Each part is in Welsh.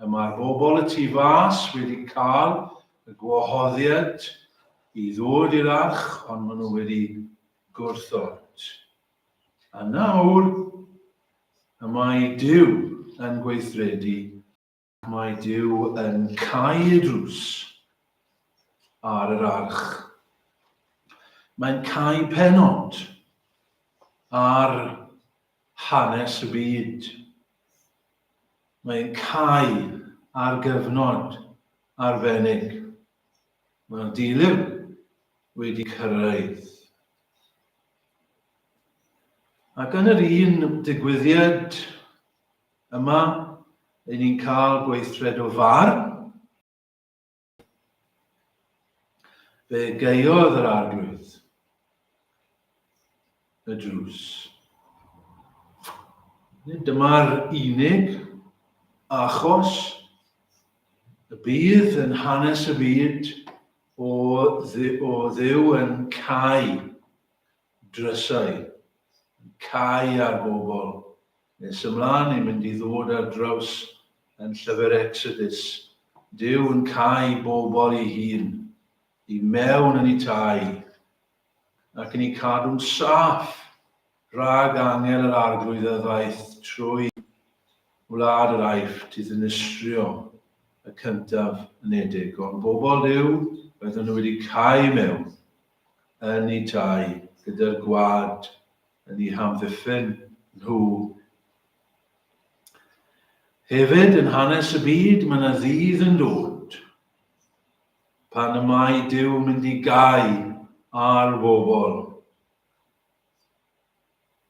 Y mae'r bobl y tu fas wedi cael y gwahoddiad i ddod i'r arch, ond maen nhw wedi gwrthod. A nawr, y mae Duw yn gweithredu Mae Duw yn cau y drws ar yr arch. Mae'n cau pennod ar hanes y byd. Mae'n cau ar gyfnod arbennig. Mae'r dilyw wedi cyrraedd. Ac yn yr un digwyddiad Yma, ry'n ni'n cael gweithred o farn. Fe gaeodd yr arglwydd y drws. Nid dyma'r unig achos y bydd yn hanes y byd o, o Dduw yn cau drysau, yn cau ar bobl. Nes ymlaen ni'n mynd i ddod ar draws yn llyfr Exodus, Duw yn cau bobl ei hun i mewn yn eu tai ac yn eu cadw'n saff rhag angel yr Arglwydd a ddaeth trwy wlad yr Aifft i ddinistrio y cyntaf anedig. Ond bobl Duw, roedden nhw wedi cau mewn yn eu tai gyda'r gwlad yn eu hamddiffyn nhw. Hefyd, yn hanes y byd, mae yna ddydd yn dod pan y mae Duw yn mynd i gau ar bobl.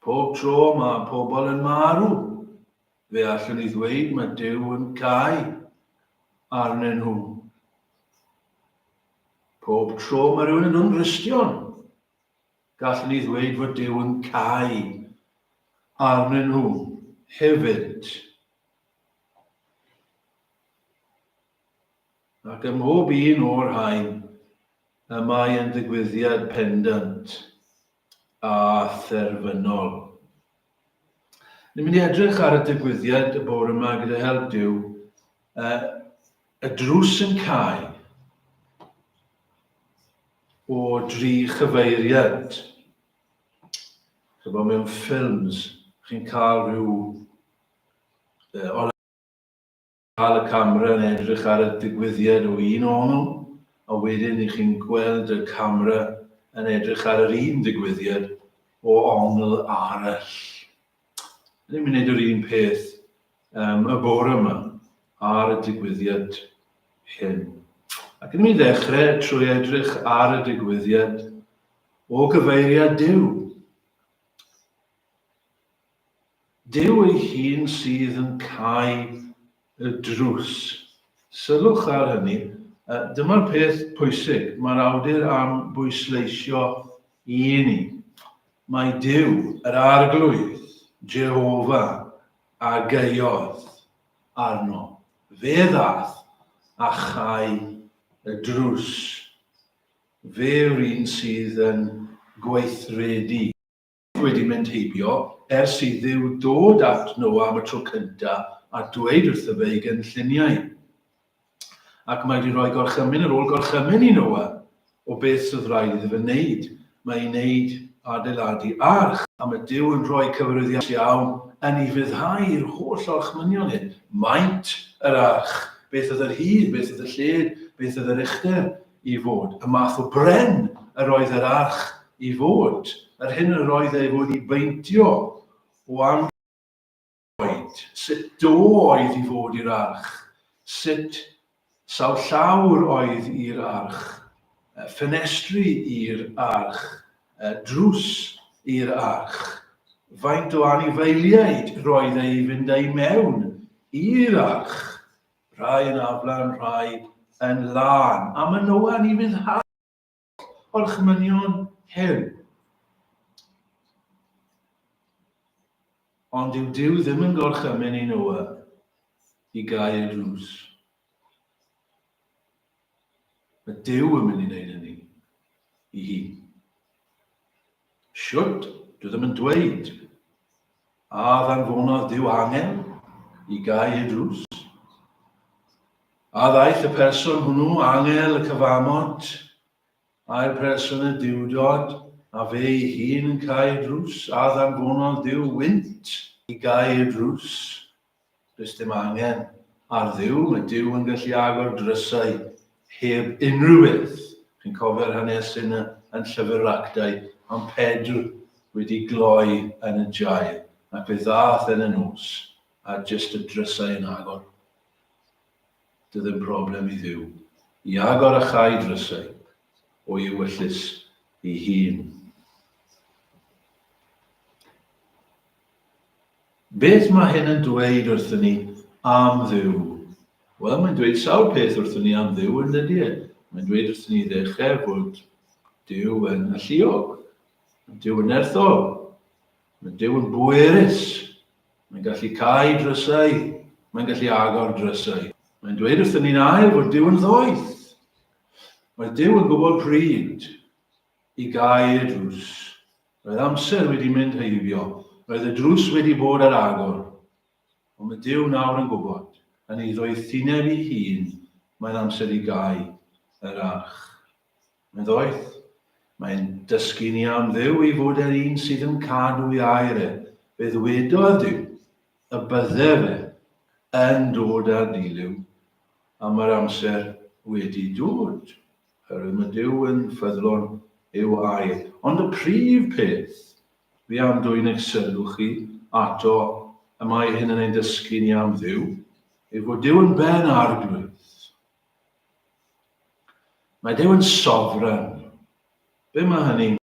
Pob tro mae pobl yn marw, fe allwn ni ddweud mae Duw yn cau arnyn nhw. Pob tro mae rhywun yn dod yn Gristion, gallwn ni ddweud fod Duw yn cau arnyn nhw hefyd. Ac ym mhob un o'r rhain, y mae yn ddigwyddiad pendant a therfynol. Ni'n mynd i edrych ar y digwyddiad y bore yma gyda help Duw. Y drws yn cau o dri chyfeiriad. Chybod, mewn ffilms, chi'n cael rhyw uh, cael y camera yn edrych ar y digwyddiad o un ongl, a wedyn i chi'n gweld y camera yn edrych ar yr un digwyddiad o ongl arall. Ni'n mynd i wneud yr un peth um, y bore yma ar y digwyddiad hyn. Ac yn mynd i ddechrau trwy edrych ar y digwyddiad o gyfeiriad Duw. Duw ei hun sydd yn cau y drws. Sylwch ar hynny, dyma'r peth pwysig mae'r awdur am bwysleisio i ni. Mae Duw, yr Arglwydd, Jehofa, a gaeodd arno. Fe ddaeth a chau y drws. Fe yw'r un sydd yn gweithredu. wedi mynd heibio ers i Dduw dod at Noa am y tro cyntaf a dweud wrtho fe ei gynlluniau. Ac mae wedi rhoi gorchymyn ar ôl gorchymyn i Noa o beth sydd rhaid iddo fe wneud. Mae ei wneud adeiladu arch, a mae Duw yn rhoi cyfarwyddiad iawn yn ei fyddhau i'r holl orchmynion hyn. Maint yr arch, beth oedd yr hyd, beth oedd y lled, beth oedd yr uchder i fod, y math o bren yr oedd yr arch i fod, yr hyn yr oedd e i fod i beintio o amgylch oed, sut do oedd i fod i'r arch, sut sawl llawr oedd i'r arch, ffenestri i'r arch, drws i'r arch, faint o anifeiliaid roedd e i fynd â'i mewn i'r arch, rhai yn aflan, rhai yn lân. A mae Noa'n i fyddhau orchmynion hyn. Ond dyw Duw ddim yn gorchymyn i Noa i gau y drws. Mae Duw yn mynd i wneud hynny i hun. Shwt? Dwi ddim yn dweud. A ddanfonodd Duw angel i gau y drws? A ddaeth y person hwnnw, angel y cyfamod, a'r person y duwdod, a fe ei hun yn cau y drws, a ddanfonodd Duw wynt i gau y drws? Does dim angen ar Dduw, mae Duw yn gallu agor drysau heb unrhyw beth. Chi'n cofio'r hanesyn yn Llyfr yr Actau am Pedr wedi gloi yn y jail, ac fe ddaeth yn y nos, a jyst y drysau yn agor. Dyw ddim problem i Dduw i agor a chau drysau o'i ewyllys ei hun. Beth mae hyn yn dweud wrthyn ni am Dduw? Wel, mae'n dweud sawl peth wrthyn ni am Dduw yn dydy e? Mae'n dweud wrthyn ni ddechrau fod Duw yn alluog, Duw yn nerthol, mae Duw yn bwerus, Mae'n gallu cau drysau, mae'n gallu agor drysau. Mae'n dweud wrthyn ni'n ail fod Duw yn ddoeth. Mae Duw yn gwybod pryd i gau y drws. Roedd amser wedi mynd heibio, roedd y drws wedi bod ar agor. Ond mae Duw nawr yn gwybod, yn ei ddoethineb ei hun, mae'n amser i gau yr arch. Mae'n ddoeth. Mae'n dysgu ni am Dduw ei fod e'r un sydd yn cadw ei air e. Fe ddwedodd Duw y bydde fe yn dod â'r dilyw, a mae'r amser wedi dod. Oherwydd mae Duw yn ffyddlon i'w air. Ond y prif peth fi am dwyn eich sylw chi ato y mae hyn yn ein dysgu ni am Dduw, yw fod Duw yn ben arglwydd. Mae Duw yn sofran. Be mae hynny'n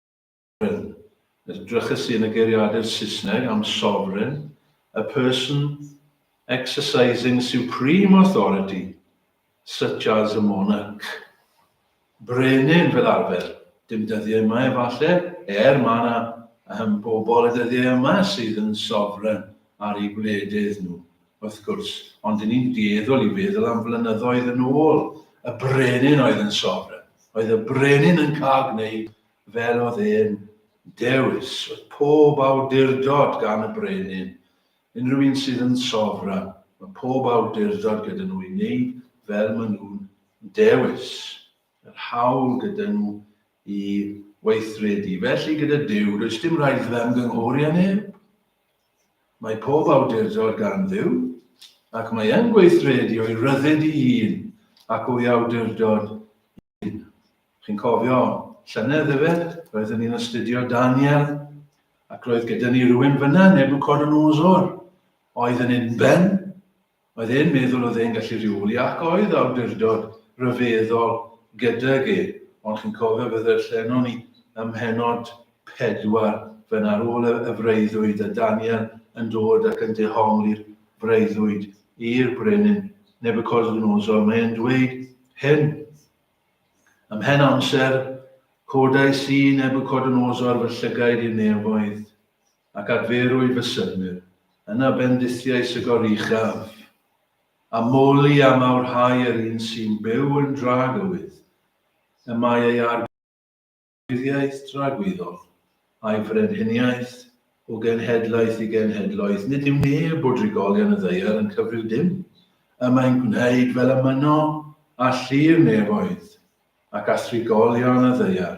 Edryches i yn y geiriadur Saesneg am sovereign, a person exercising supreme authority, such as a monarch. Brenin fel arfer, dim dyddiau yma efallai, er mae yna um, bobl y dyddiau yma sydd yn sovereign ar eu gwledydd nhw, wrth gwrs, ond dyn ni'n dueddol i feddwl am flynyddoedd yn ôl, y brenin oedd yn sovereign. Oedd y brenin yn cael gwneud fel oedd e'n dewis. Oedd pob awdurdod gan y brenin. Unrhyw un sydd yn sofran, mae pob awdurdod gyda nhw i wneud fel maen nhw'n dewis. Yr hawl gyda nhw i weithredu. Felly gyda Duw, does dim rhaid iddo fe ymgynghori â neb. Mae pob awdurdod gan Dduw, ac mae yn gweithredu o'i ryddid ei hun ac o'i awdurdod ei hun. Chi'n cofio llynedd efe, roeddwn ni'n astudio Daniel, ac roedd gyda ni rhywun fyna, Nebuchadnezzar, oedd yn unben, Oedd e'n meddwl oedd e'n gallu rheoli ac oedd awdurdod rhyfeddol gydag e, ond chi'n cofio fe ddarllenon ni ym mhennod 4 fan ar ôl y, y freuddwyd a Daniel yn dod ac yn dehongli'r freuddwyd i'r brenin Nebuchadnezzar, mae e'n dweud hyn. Ymhen amser, codais i Nebuchadnezzar fy llygaid i'r nefoedd, ac adferwyd fy synnwyr, yna bendithiais y Goruchaf, a moli a mawrhau yr un sy'n byw yn dragywydd, y mae ei arglwyddiaeth dragwyddol, a'i frenhiniaeth o genhedlaeth i genhedloedd. Nid yw neb o drigolion y ddaear yn cyfrif dim, y mae'n gwneud fel y mynno â llu'r nefoedd, ac â thrigolion y ddaear.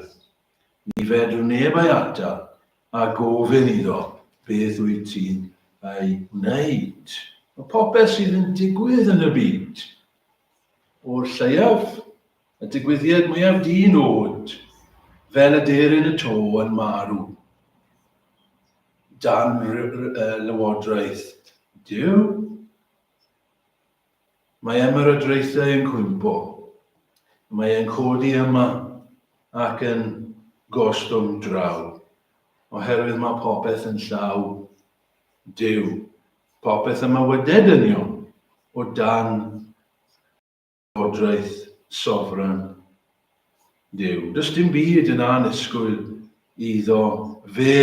Ni fedr neb ei atal a gofyn iddo beth wyt ti'n ei wneud. Mae popeth sydd yn digwydd yn y byd, o'r lleiaf, y digwyddiad mwyaf di-nod, fel y deryn y to yn marw, dan lywodraeth Duw. Mae ymerodraethau yn cwympo. Mae e'n codi yma ac yn gostwng draw, oherwydd mae popeth yn llaw Duw. Popeth y mywydau dynion o dan lywodraeth sofran Duw. Does dim byd yn annisgwyl iddo fe.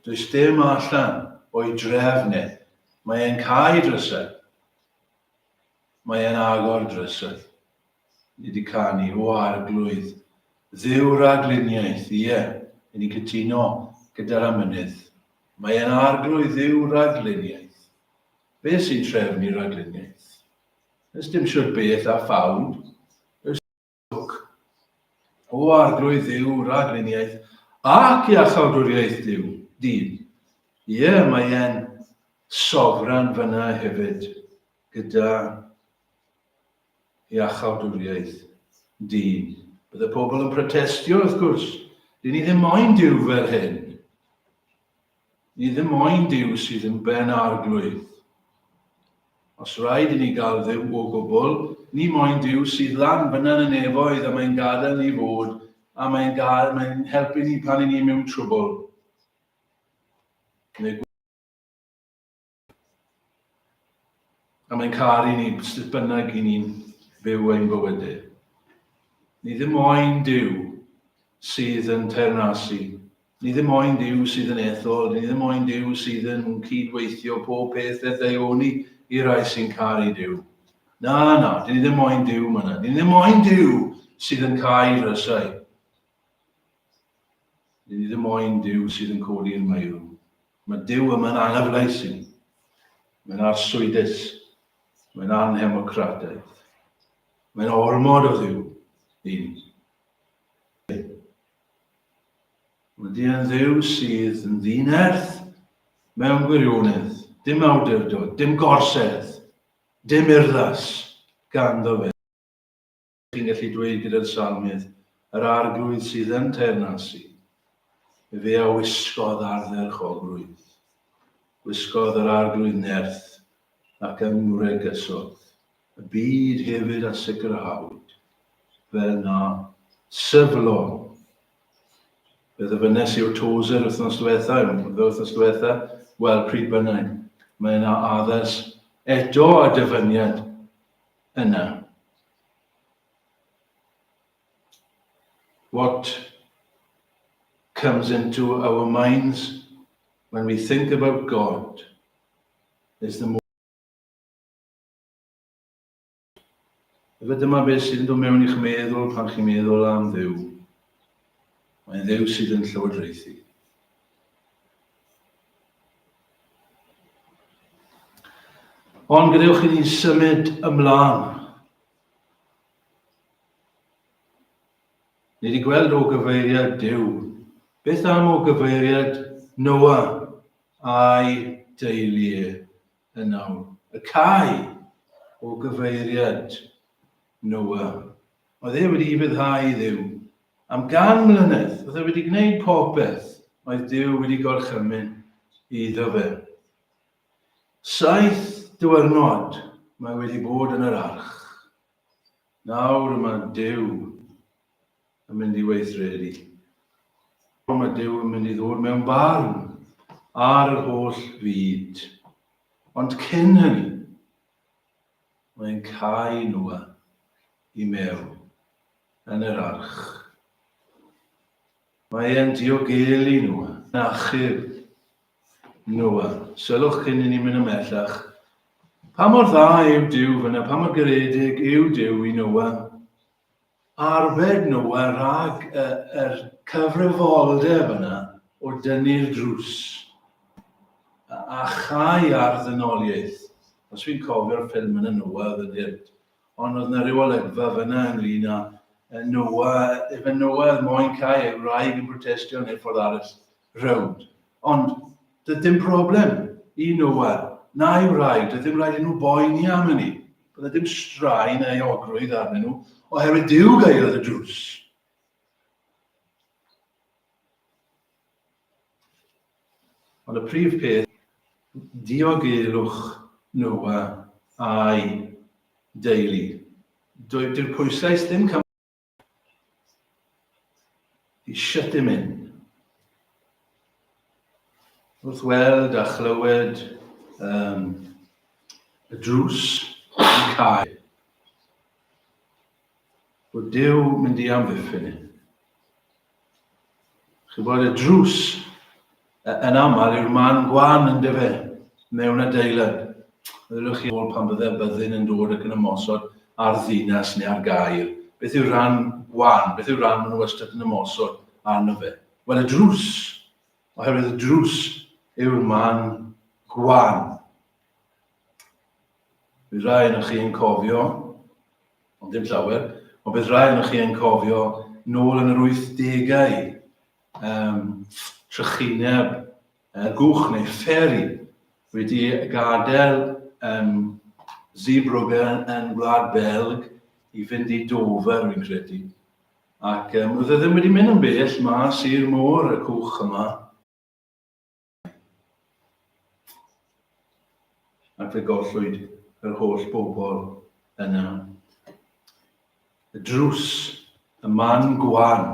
Does dim allan o'i drefn e. Mae e'n cau drysau. Mae e'n agor drysau. Ni wedi canu, o arglwydd, Dduw rhagluniaeth, ie, i ni'n cytuno gyda'r amynydd. Mae e'n arglwydd Dduw rhagluniaeth. Fe sy'n trefnu rhagluniaeth. Does dim siwr beth a phawb. Does lwc. O arglwydd Dduw, rhagluniaeth ac iachawdwriaeth Duw, dyn. Ie, mae e'n sofran fyna hefyd gyda iachawdwriaeth dyn. Bydde pobl yn protestio, wrth gwrs. Dyn ni ddim moyn Duw fel hyn. Ni ddim moyn Duw sydd yn ben arglwydd. Os rhaid i ni gael Dduw o gwbl, ni moyn Duw sydd lan fyna yn y nefoedd a mae'n gadael ni fod a mae'n gael, mae'n helpu ni pan i ni mewn trwbl. Neu A mae'n caru ni sut bynnag i ni'n byw ein bywydau. Ni ddim moyn Duw sydd yn teyrnasu. Ni ddim moyn Duw sydd yn ethol. Ni ddim moyn Duw sydd yn cydweithio pob peth er daioni i rai sy'n caru Duw. Na, na, dyn ni ddim moyn Duw myna. Ni ddim moyn Duw sydd yn cau rhysau. Dyn ni ddim moyn Duw sydd yn codi'r meirw. Mae Duw yma'n anghyfleus i ni. Mae'n arswydus. Mae'n anhemocrataidd. Mae'n ormod o Dduw i ni. Mae Duw yn Dduw sydd yn ddinerth mewn gwirionedd, dim awdurdod, dim gorsedd, dim urddas ganddo fe. chi'n gallu dweud gyda'r salmydd, Yr Arglwydd sydd yn teyrnasu, efe a wisgodd ardderchogrwydd. Gwisgodd yr Arglwydd nerth ac ymwregysodd. Y byd hefyd a sicrhawyd, fel na syflo. Fe ddyfynnes i o Tozer wythnos diwetha, wythnos diwetha, wel, pryd bynnag, mae yna addas eto a dyfyniad yna. What comes into our minds when we think about God is the Efe dyma beth sydd yn dod mewn i'ch meddwl pan chi'n meddwl am Dduw. Mae'n Dduw sydd yn llywodraethu. Ond gadewch i ni symud ymlaen. Ni wedi gweld o gyfeiriad Duw. Beth am o gyfeiriad Noa a'i deulu e yn awr? Y cae o gyfeiriad Noa. Oedd e wedi ufuddhau i Dduw am gan mlynedd. Oedd e wedi gwneud popeth oedd Duw wedi gorchymyn iddo fe. Saith diwrnod mae wedi bod yn yr arch. Nawr mae Duw yn mynd i weithredu. Mae Duw yn mynd i ddod mewn barn ar yr holl fyd. Ond cyn hynny, mae'n cau Noa i mewn yn yr arch. Mae e'n diogelu Noa, yn achub Noa. Sylwch cyn i ni mynd ymhellach. Pa mor dda yw Duw fyna, pa mor garedig yw Duw i Noa? Arbed Noa rhag y, yr cyfrifoldeb yna o dynnu'r drws a chau ar ddynoliaeth. Os fi'n cofio'r ffilm yna Noa oedd yn hurt, Ond oedd 'na ryw olygfa fyna ynglyn â Noa, efe Noa oedd moyn cael ei wraig yn protestio neu ffordd arall rownd. Ond doedd dim problem i Noa na'i wraig, doedd dim rhaid i nhw boeni am hynny. Byddai dim straen na euogrwydd arnyn nhw, oherwydd Duw gaeodd y drws. Ond y prif peth, diogelwch Noa a'i deulu. Dyw'r pwyslais ddim cam i shut him in. Wrth weld a chlywed um, y drws yn cau, bod Duw mynd i amddiffyn e. Chybod, y drws yn aml yw'r man gwan yn dyfe mewn adeilad. Ddylwch chi ôl pan bydde byddin yn dod ac yn ymosod ar ddinas neu ar gair. Beth yw'r rhan gwan? Beth yw'r rhan maen nhw wastad yn ymosod arno fe? Wel, y drws. Oherwydd y drws yw'r man gwan. Bydd rai yn chi yn cofio, ond dim llawer, ond bydd rai yn chi yn cofio nôl yn yr 80au, um, trychineb uh, gwch neu fferi wedi gadael um, Zeebrugge yn Gwlad Belg i fynd i Dover, fi'n credu. Ac um, oedd e ddim wedi mynd yn bell mas i'r môr y cwch yma. Ac fe gollwyd yr holl bobl yna. Y drws, y man gwan.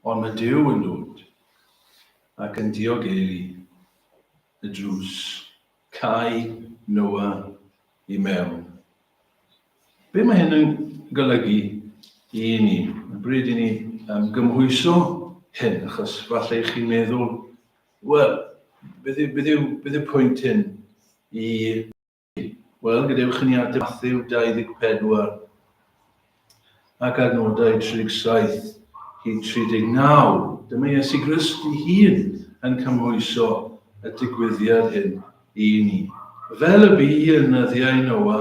Ond mae Duw yn dod ac yn diogelu y drws. Cau Noa i mewn. Be mae hyn yn golygu i ni? Mae'n bryd i ni um, gymhwyso hyn, achos falle i chi'n meddwl, wel, beth yw, beth yw, beth yw pwynt hyn i... Wel, gadewch i ni ateb Mathew 24 ac adnodau 37 hyd 39. Dyma Iesu Grist ei hun yn cymhwyso y digwyddiad hyn i ni. Fel y bu yn nyddiau Noa,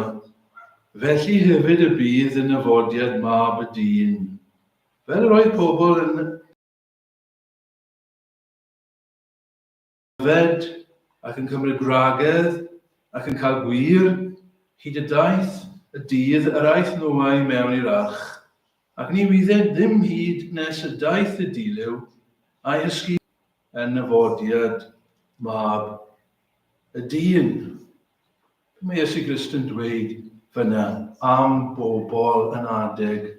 felly hefyd y bydd yn nyfodiad Mab y Dyn. Fel yr oedd pobl yn yfed ac yn cymryd gwragedd ac yn cael gwir, hyd y daeth y dydd yr aeth Noa i mewn i'r arch, ac ni wyddent ddim hyd nes y daeth y dilyw a'i hysgu yn nyfodiad Mab y Dyn. Be mae Iesu Grist yn dweud fyna am bobl yn adeg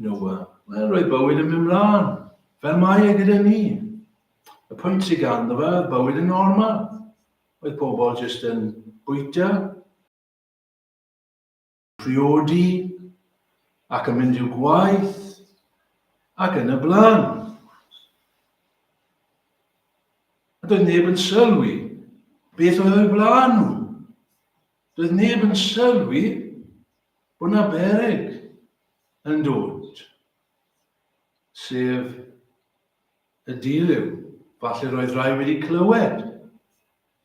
Noa? Wel, roedd bywyd yn mynd mlaen, fel mae e gyda ni. Y pwynt sydd ganddo fe, oedd bywyd yn normal. Oedd pobl jyst yn bwyta, priodi, ac yn mynd i'w gwaith, ac yn y blaen. A doedd neb yn sylwi beth oedd o'i blaen nhw. Doedd neb yn sylwi bod na beryg yn dod, sef y dilyw. Falle roedd rhai wedi clywed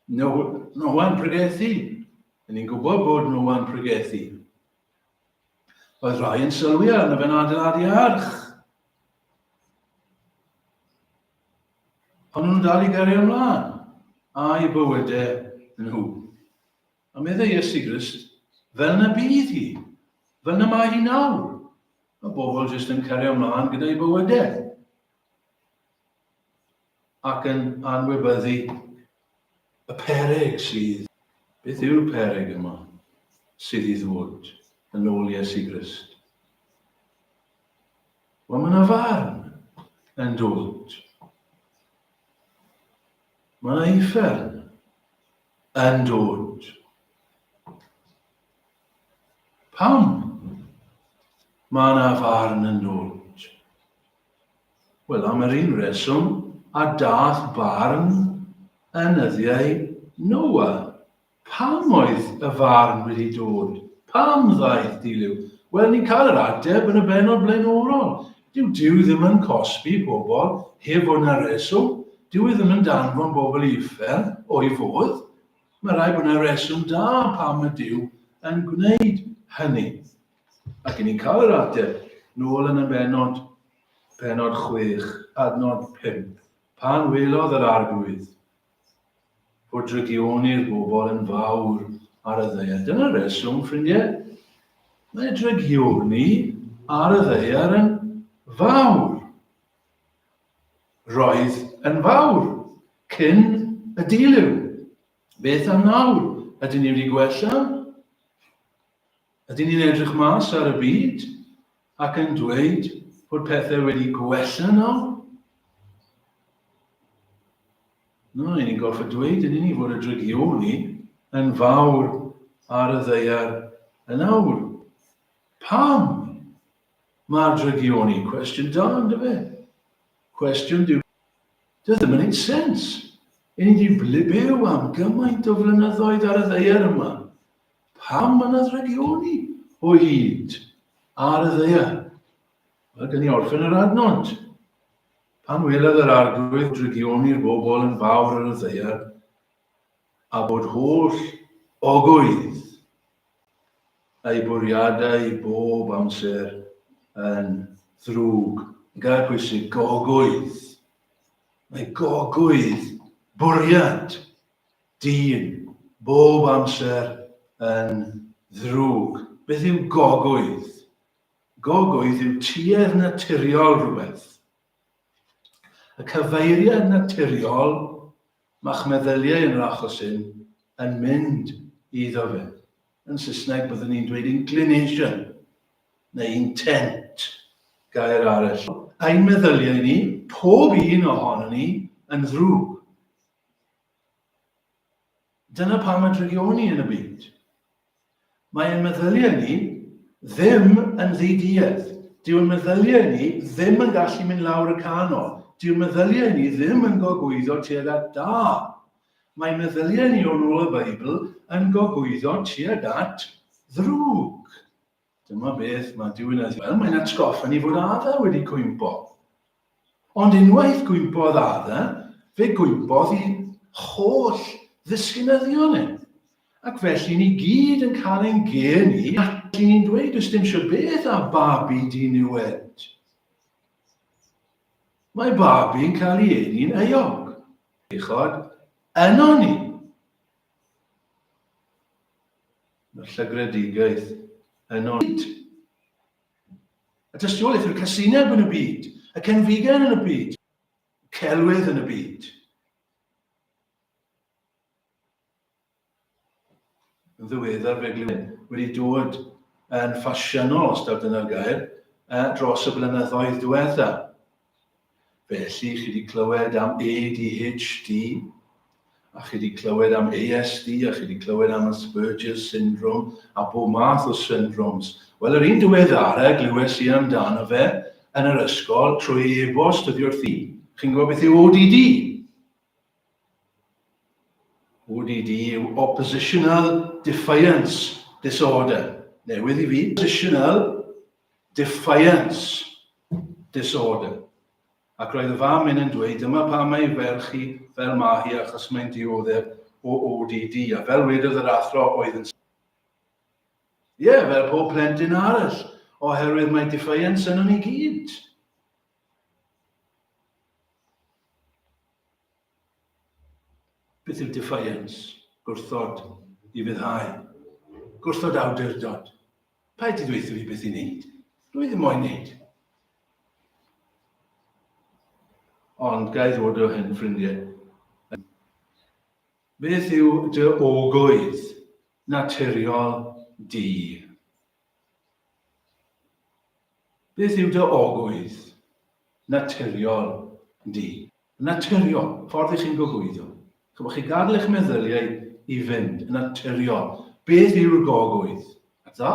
Noa'n pregethu. Yn ni'n gwybod bod Noa'n pregethu. Roedd rhai yn sylwi arno fe'n adeiladu arch. Ond nhw'n dal i gario ymlaen a'i bywydau nhw. A meddai Iesu Grist, fel na bydd hi, fel na mae hi nawr. Mae bobl jyst yn cario ymlaen gyda'i bywydau ac yn anwybyddu y peryg sydd. Beth yw'r peryg yma sydd i ddod yn ôl Iesu Grist? Wel, mae yna farn yn dod. Mae yna uffern yn dod. Pam mae yna farn yn dod? Wel, am yr un reswm a dath barn yn nyddiau Noa. Pam oedd y farn wedi dod? Pam ddaeth dilyw? Wel, ni'n cael yr ateb yn y bennod blaenorol. Dyw Duw ddim yn cosbi pobl heb fod 'na reswm. Dyw e ddim yn danfon bobl i uffern o'i fodd. Mae rhaid bod 'na reswm da pam y Duw yn gwneud hynny. Ac ni'n cael yr ateb nôl yn y bennod, pennod 6, adnod 5. Pan welodd yr Arglwydd fod drygioni'r bobl yn fawr ar y ddaear. Dyna'r reswm, ffrindiau. Mae drygioni ar y ddaear yn fawr. Roedd yn fawr cyn y dilyw. Beth am nawr? Ydyn ni wedi gwella? Ydyn ni'n edrych mas ar y byd ac yn dweud bod pethau wedi gwella nawr? Na, i ni'n gorfod dweud yn ni fod y drygioni yn fawr ar y ddaear yn awr. Pam mae'r drygioni? Cwestiwn da, ynddo fe? Cwestiwn diw. Dyw e ddim yn neud sens. I ni wedi byw am gymaint o flynyddoedd ar y ddaear yma. Pam mae yna ddrygioni o hyd ar y ddaear? Wel, gen i orffen yr adnod. Pan welodd yr Arglwydd drygioni'r bobl yn fawr ar y ddaear, a bod holl Ogwydd ei bwriadau bob amser yn ddrwg. Gair pwysig, gogwydd. Mae gogwydd, bwriad dyn bob amser yn ddrwg. Beth yw gogwydd? Gogwydd yw tuedd naturiol rhywbeth. Y cyfeiriad naturiol Mae'ch meddyliau yn yr achos hyn yn mynd iddo fe. Yn Saesneg byddwn ni'n dweud inclination neu intent, gair arall. Ein meddyliau ni, pob un ohonon ni, yn ddrwg. Dyna pam y drygioni yn y byd. Mae ein meddyliau ni ddim yn ddi-duedd. Dyw'n meddyliau ni ddim yn gallu mynd lawr y canol. Dyw'n meddyliau ni ddim yn gogwyddo tuag at da. Mae meddyliau ni o'n ôl y Beibl yn gogwyddo tuag at ddrwg. Dyma beth mae Duw yn ei Wel, mae'n atgoffa ni fod Adda wedi cwympo. Ond unwaith gwympodd Adda, fe gwympodd i holl ddisgynyddion e. Ac felly ni gyd yn cael ein geni, ac ni'n dweud, does dim siwr beth a babi diniwed. Mae babi'n cael ei eni'n euog. Uchod, yno ni. Mae'r llygredigaeth yn oed. Y tystiolaeth yw'r casineb yn y byd, y cenfigen yn y byd, y celwydd yn y byd. Yn ddiweddar fe glywed wedi dod yn ffasiynol, os taw dyna'r gair, dros y blynyddoedd diwetha. Felly, chi wedi clywed am ADHD, a chi wedi clywed am ASD, a chi wedi clywed am Asperger's syndrome, a bob math o syndromes. Wel, yr un diweddara glywes i amdano fe yn yr ysgol trwy e-bost oddi wrth i. Chi'n gwybod beth yw ODD? ODD yw Oppositional Defiance Disorder. Newydd i fi. Oppositional Defiance Disorder. Ac roedd y fam hyn yn dweud, dyma pam mae ferch hi fel ma hi achos mae'n dioddef o ODD. A fel wedodd yr athro oedd yn... Ie, yeah, fel pob plentyn arall, oherwydd mae defiance yn ni gyd. Beth yw defiance? Gwrthod i fyddhau. Gwrthod awdurdod. Paid i ddweud fi beth i wneud. Dwi ddim moyn wneud. Ond gai ddod o hyn, ffrindiau. Beth yw dy ogwydd naturiol di? Beth yw dy ogwydd naturiol di? Naturiol, ffordd i chi'n gogwyddo. Chymod, chi gadael eich meddyliau i fynd, yn naturiol. Beth yw'r gogwydd? A dda?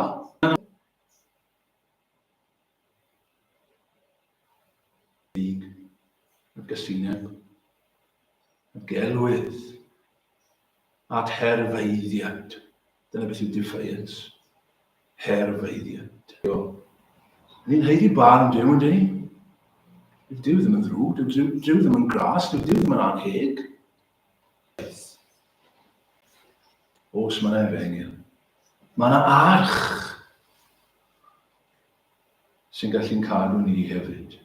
Ddig, at gysineb, at gelwydd, at herfeiddiad. Dyna beth yw defiance. Herfeiddiad. Ni'n haeddu barn Duw, yn dyn ni? Dyw Duw ddim yn ddrwg, dyw Duw, Duw ddim yn gras, dyw Duw ddim yn anheg. Os mae yna efengyl, mae yna arch sy'n gallu'n cadw ni hefyd.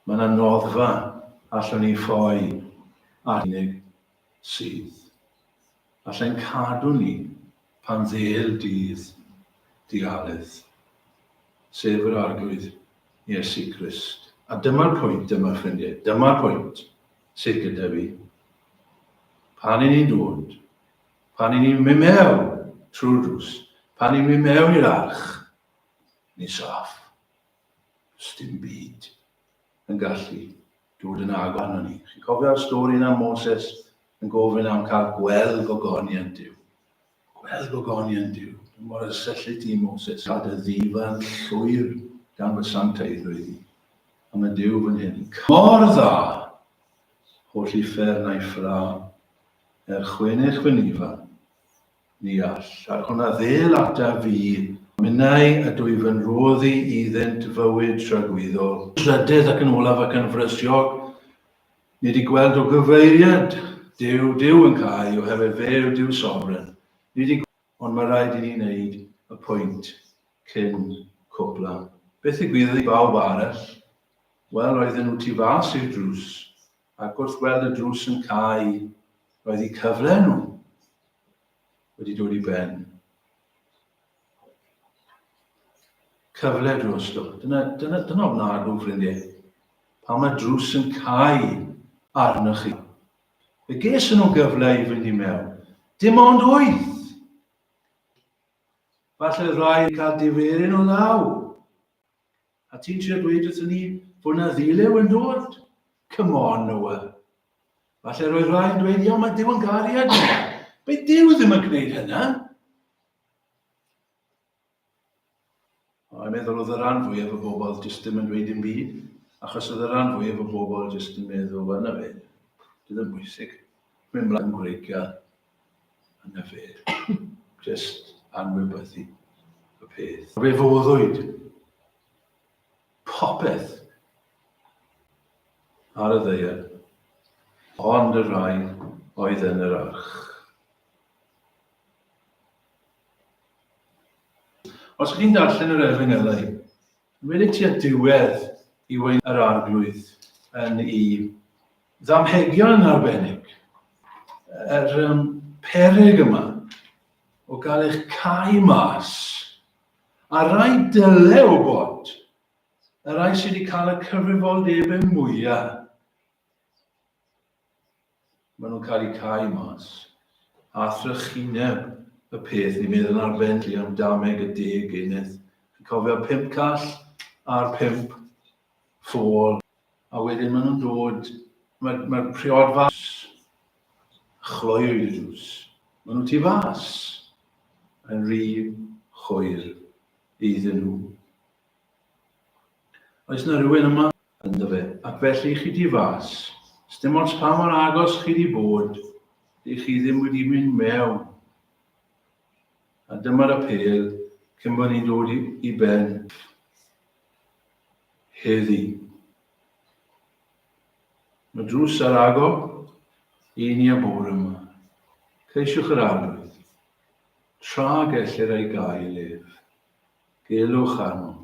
Mae yna noddfa allwn ni ffoi at unig sydd. Allai'n cadw ni pan ddêl dydd dialydd, sef yr Arglwydd Iesu Grist. A dyma'r pwynt yma, ffrindiau, dyma'r pwynt sydd gyda fi. Pan i ni'n dod, pan i ni'n mynd mewn trwy'r drws, pan i'n mynd mewn i'r arch, ni'n saff. Does dim byd yn gallu dod yn agos arno ni. Chi'n cofio'r stori yna Moses yn gofyn am cael gweld gogoniant Duw. Gweld gogoniant Duw. Dwi'n mor ysyllu ti, Moses, cael dy ddifa'n llwyr gan fy sancteiddrwydd i. A mae Duw fan hyn. Mor dda! Holl uffern a'i ffra, er chwennych fy nifa, Ni all. A'r hwn a ddêl ata fi, minnau a dwy fy nroddi iddynt fywyd tragwyddol. Trydydd ac yn olaf ac yn frysiog, ni wedi gweld o gyfeiriad. Duw, Duw yn cau, oherwydd fe yw Duw sofran. Ni wedi Ond mae rhaid i ni wneud y pwynt cyn cwpla. Beth ddigwyddodd i bawb arall? Wel, roedden nhw tu fas i'r drws, ac wrth weld y drws yn cau, roedd eu cyfle nhw wedi dod i ben. Cyfle drosto. Dyna, dyna, dyna ofnadw, ffrindiau. Pan mae drws yn cau arnoch chi. Fe ges nhw gyfle i fynd i mewn. Dim ond wyth! Falle rhai yn cael diferyn o law. A ti'n trio dweud wrthyn ni fod na ddilew yn dod? Come on, Noah. Falle roedd rhai yn dweud, iawn, mae Duw yn gariad ni. Mae Duw ddim yn gwneud hynna. O'n i'n meddwl oedd y rhan fwyaf o bobl jyst ddim yn dweud dim byd, achos oedd y rhan fwyaf o bobl jyst yn meddwl, wel na fe, dwi ddim bwysig. Mynd mlaen gwreigiau, a na fe, jyst anwybyddu y peth. Fe foddwyd popeth ar y ddaear, ond y rhai oedd yn yr arch. Os chi'n darllen yr Efengylau, wedi tua diwedd i wein yr Arglwydd yn ei ddamhegion yn arbennig, yr um, peryg yma o gael eich cau mas, a rai dyle wybod, y rai sydd wedi cael y cyfrifoldebau mwyaf Maen nhw'n cael eu cau mas. A thrychineb y peth, ni'n meddwl yn arbennig am dameg y deg uneth. Chi'n cofio pump call a'r pump ffôl. A wedyn maen nhw'n dod, mae'r mae priod fas, chloiwyd y drws. Maen nhw tu fas yn rhy hwyr iddyn nhw. Oes na rhywun yma? Ynddo fe. Ac felly chi di fas. Sdim ots pa mor agos chi di bod, dych chi ddim wedi mynd mewn. A dyma'r apêl cyn bod ni'n dod i, i ben heddi. Mae drws ar agor i ni y bore yma. Ceisiwch yr arglwydd, tra gellir ei gael ef. Gelwch arno.